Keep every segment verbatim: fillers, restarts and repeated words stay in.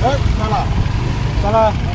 Eh, salah. Salah.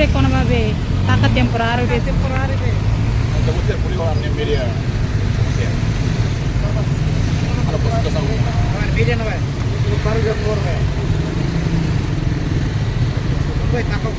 Kona-ba be taka temporáriu de'it. Temporáriu de'it. Entaun, você pode falar na mídia. Ada posita saúde. Mídia não é. Baru jam dua, é. Vai, tá com.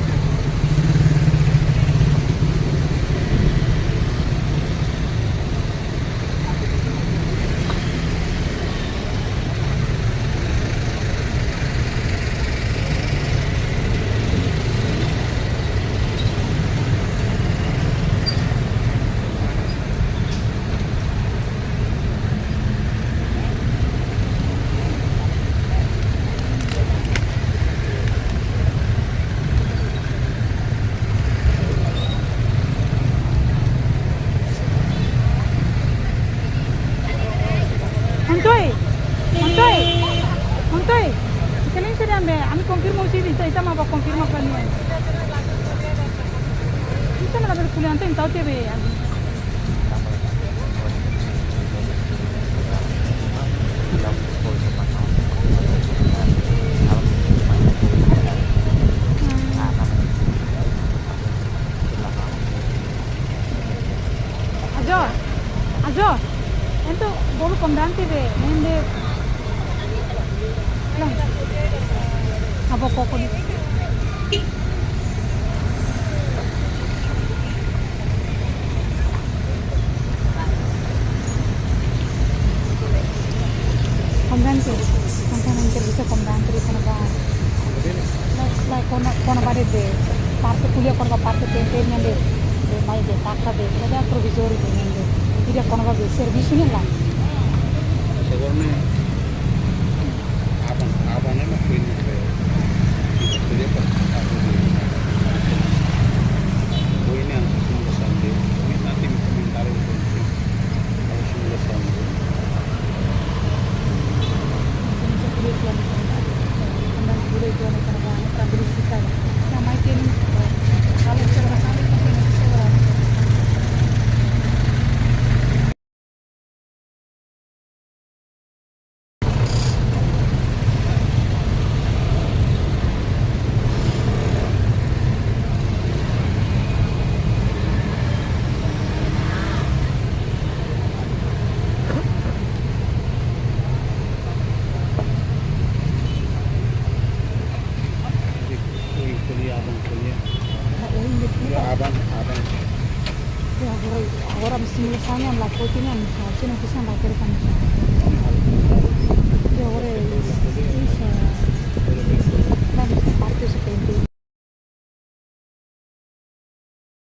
Ontoe, ontoe, ontoe. Kalian sedang be, ami konfirma usi ita, ita mak bá konfirma kalian. Ita mak labele ko'alia, entaun ita-boot be, ami. Ajo, ajo, entaun bolu komandante be, nende. Lang. Abo koko di. Komandante, entaun entrevista komandante de'it kona-ba. Lai, lai kona, kona-ba de'it be parte ko'alia kona-ba parte P M P nian de'it, de'it mai de'it taka de'it, saida provizóriu de'it nian de'it. Ida kona-ba be servisu nian lae. Sebenarnya Aban, aban ne'e mak foin ne'e, ita podia pa, aban ne'e. Foin ne'e hanesan simulasaun de'it. Foin nanti komentáriu foin. Hanesan simulasaun de'it. Ko'alia, aban ko'alia. Ya, aban, aban. Ya, agora, agora ami simulasaun nian la foin nian, ami sa, sino que sa la kere kan. Ya, agora, isso. Vamos a parte setenta.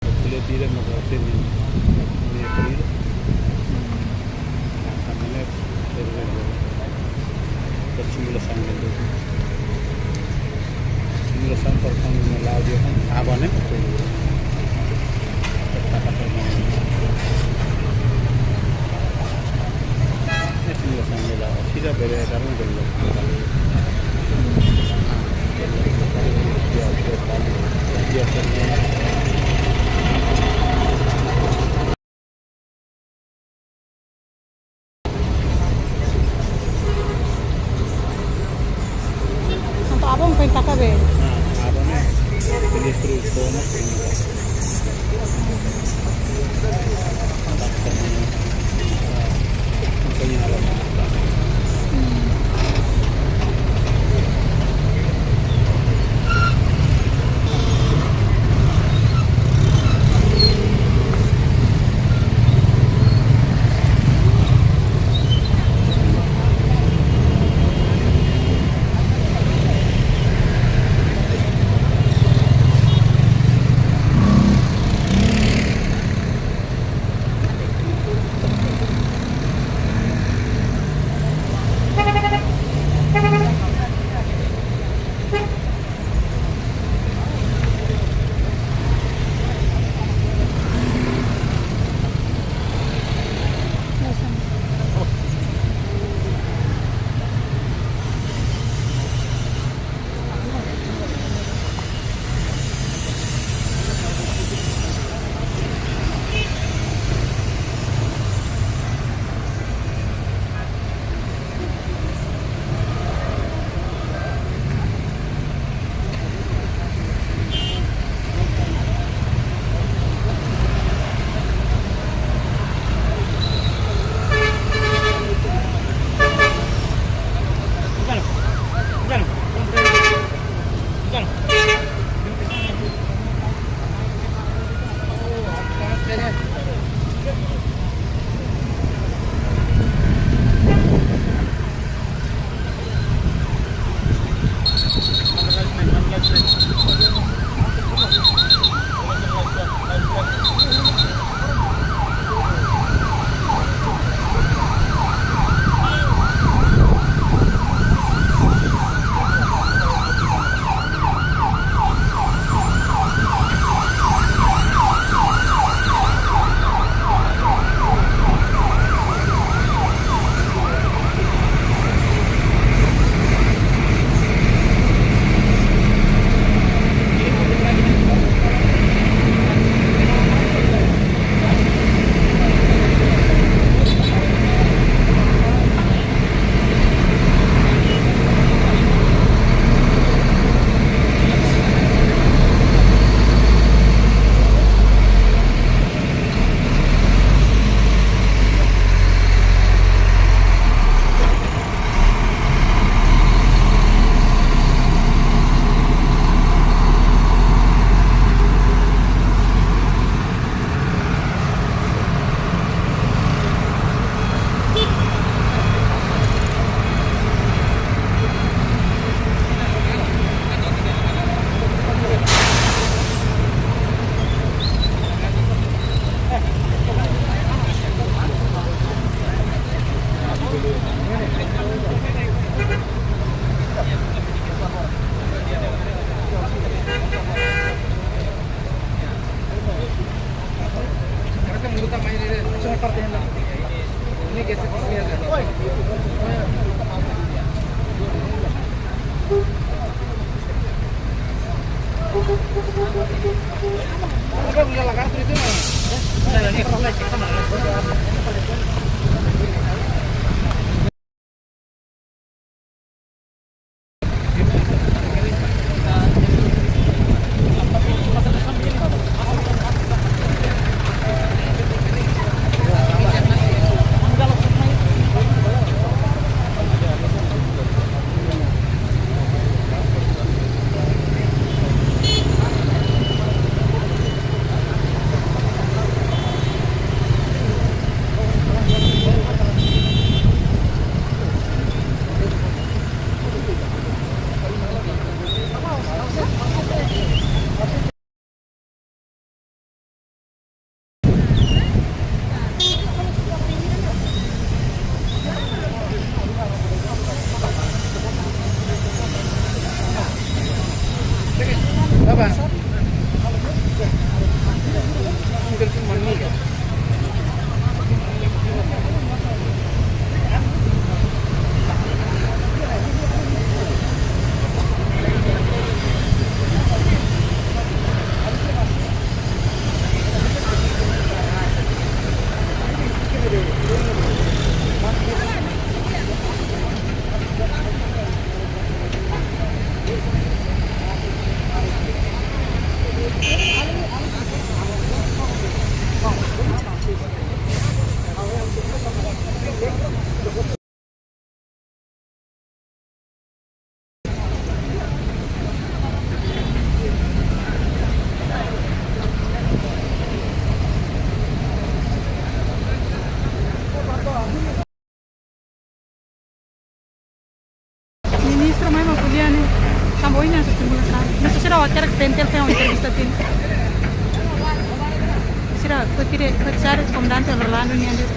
Ko'alia diretu mak ko'alia ne'e, ne'e ko'alia. Tanba ne'e, simulasaun de'it. Simulasaun para kami na laudio kan, aban ne'e. Kata-kata ne'e. Ne'e simulasaun de'it la, sira bele dalam dulu. Entaun aban foin taka be? Ah, aban ne'e. Ministru Bono foin. Ministra mai mak ko'alia ne'e. Tanba ohin ne'e hanesan simbolu ka. Ne'e sira hakarak pentel feen entrevista tiha. Sira foti de, foti sira komandante Orlando nian de'it.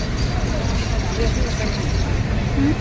Hmm?